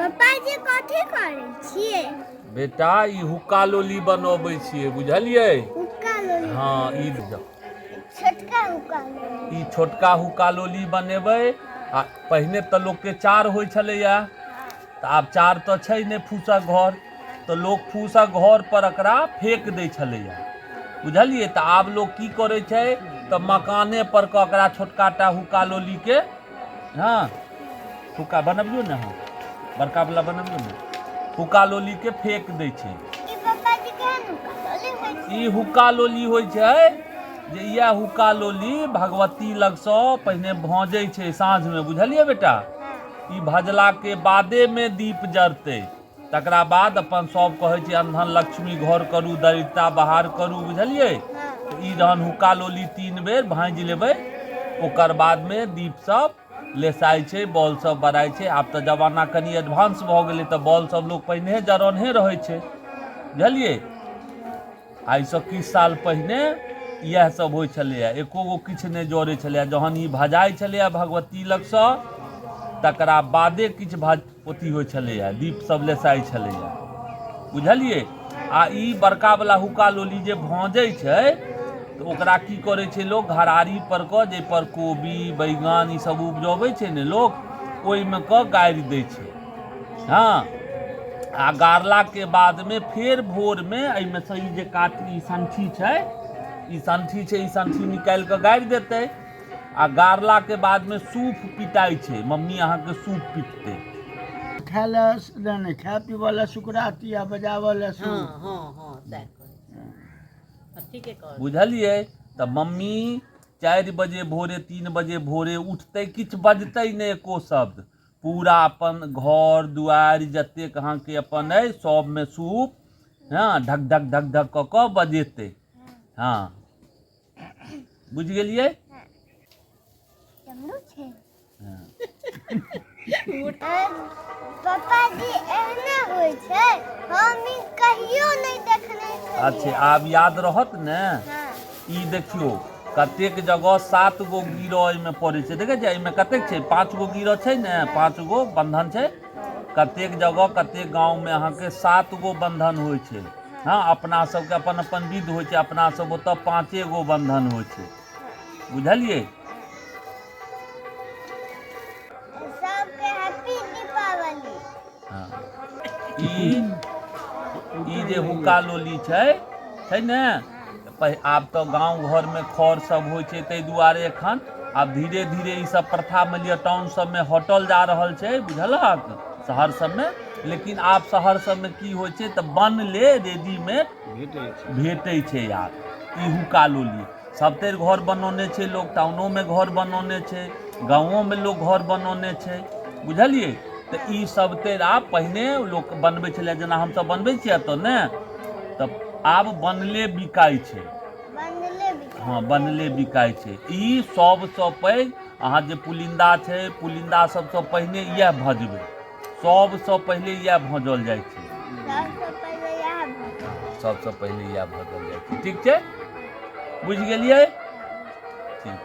पप्पा जी, कथी करै छियै? बेटा, ई हुक्का लोली बनबै छियै, बुझलियै? हुक्का लोली? हँ, ई छोटका हुक्का लोली। ई छोटका हुक्का लोली बनेबै। आ पहिने तऽ लोकके चार होइ छलैया, तऽ आब चार तऽ छै नहि, फूसक घर, तऽ लोक फूसक घर पर एकरा फेक दै छलैया, बुझलियै? तऽ आब लोक की करै छै तऽ मकाने पर कऽ एकरा छोटका टा हुक्का लोलीके, हँ, हुक्का बनबियौ ने, अहाँ बड़का वाला बनबियौ ने, हुक्का लोलीके फेक दै छै। ई पप्पा जी, केहन हुक्का लोली होइ छै? ई हुक्का लोली होइ छै जे इएह हुक्का लोली भगवती लगसँ पहिने भजै छै साँझमे, बुझलियै बेटा? ई भजलाके बादेमे दीप जरतै, तकरा बाद अपन सब कहै छै अन्धन लक्ष्मी घर करू, दरिद्रता बाहर करू, बुझलियै? तऽ ई जहन हुक्का लोली 3 बेर भाँजि लेबै, ओकर बादमे दीप सब लेसाइ छै, बॉल सब बराइ छै। आब तऽ जमाना कनि एडवांस भऽ गेलै, तऽ बॉल सब लोक पहिने जरौनहे रहै छै, बुझलियै? आइसँ किछु साल पहिने इएह सब होइ छलैए, एको गो किछु नहि जरै छलैए। जहन ई भजाइ छलैए भगवती लगसँ, तकरा बादे किछु भज अथी होइ छलैए, दीप सब लेसाइ छलैए, बुझलियै? आ ई बड़कावला हुक्का लोली जे भँजै छै, तऽ ओकरा की करै छै लोक, घरारी पर कऽ, जाहिपर कोबी बैगन ई सब उपजबै छै ने लोक, ओहिमे कऽ गाड़ि दै छै। हँ, आ गाड़लाके बादमे फेर भोरमे एहिमे सँ ई जे काट ई संठी छै, ई संठी छै, ई संठी निकालि कऽ गाड़ि देतै। आ गाड़लाके बादमे सूप पिटाइ छै। मम्मी अहाँके सूप पिटतै। खाय लए नहि, खाय पीबऽ लए सुकराती आ बजाबऽ लए हँ। सूप। हँ, सएह कहै, ठीके कहै। बुझलियै? तऽ मम्मी 4 बजे भोरे, 3 बजे भोरे उठतै, किछु बजतै नहि एको शब्द, पूरा अपन घर दुआरि जतेक अहाँके अपन अइ सबमे सूप, हँ, ढक ढक ढक ढक कऽ कऽ बजेतै। हँ, बुझि गेलियै? डमरू छै। हँ। पापा जी, एहना होइ छै? हम ई कहियो नहि देखने छलियै। अच्छा, आब याद रहत ने? हँ। ई देखियौ, कतेक जगह 7 गो गिरह एहिमे पड़ै छै। देखै छियै, एहिमे कतेक छै? 5 गो गिरह छै ने, 5 गो बन्धन छै। कतेक जगह, कतेक गाँवमे अहाँके 7 गो बन्धन होइ छै। हँ, अपना सबके अपन अपन विध होइ छै। अपना सब ओतऽ 5 गो बन्धन होइ छै, बुझलियै? सबके हैप्पी दीपावली। हँ, ई ई जे हुक्का लोली छै, छै ने, आब तऽ गाँव घरमे खर सब होइ छै, ताहि दुआरे एखन आब धीरे धीरे ई सब प्रथा मानि लिअ टाउन सबमे हटल जा रहल छै, बुझलहक? शहर सबमे। लेकिन आब शहर सबमे की होइ छै तऽ बनले रेडीमेड भेटै छै। भेटै छै आब ई हुक्का लोली। सबतरि घर बनौने छै लोक, टाउनोमे घर बनौने छै, गाँवोमे लोक घर बनौने छै, बुझलियै? तऽ ई सबतरि आब, पहिने लोक बनबै छलै जेना हमसब बनबै छियै एतऽ ने, तऽ आब बनले बिकाइ छै। बनले बिकाइ। हँ, बनले बिकाइ छै। ई सबसँ पैघ अहाँ जे पुलिन्दा छै, पुलिन्दा सबसँ पहिने इएह भजबै, सबसँ पहिले इएह भजल जाइ छै। सबसँ पहिले इएह भजल। सबसँ पहिले इएह भजल जाइ छै। ठीक छै, बुझि गेलियै? ठीक।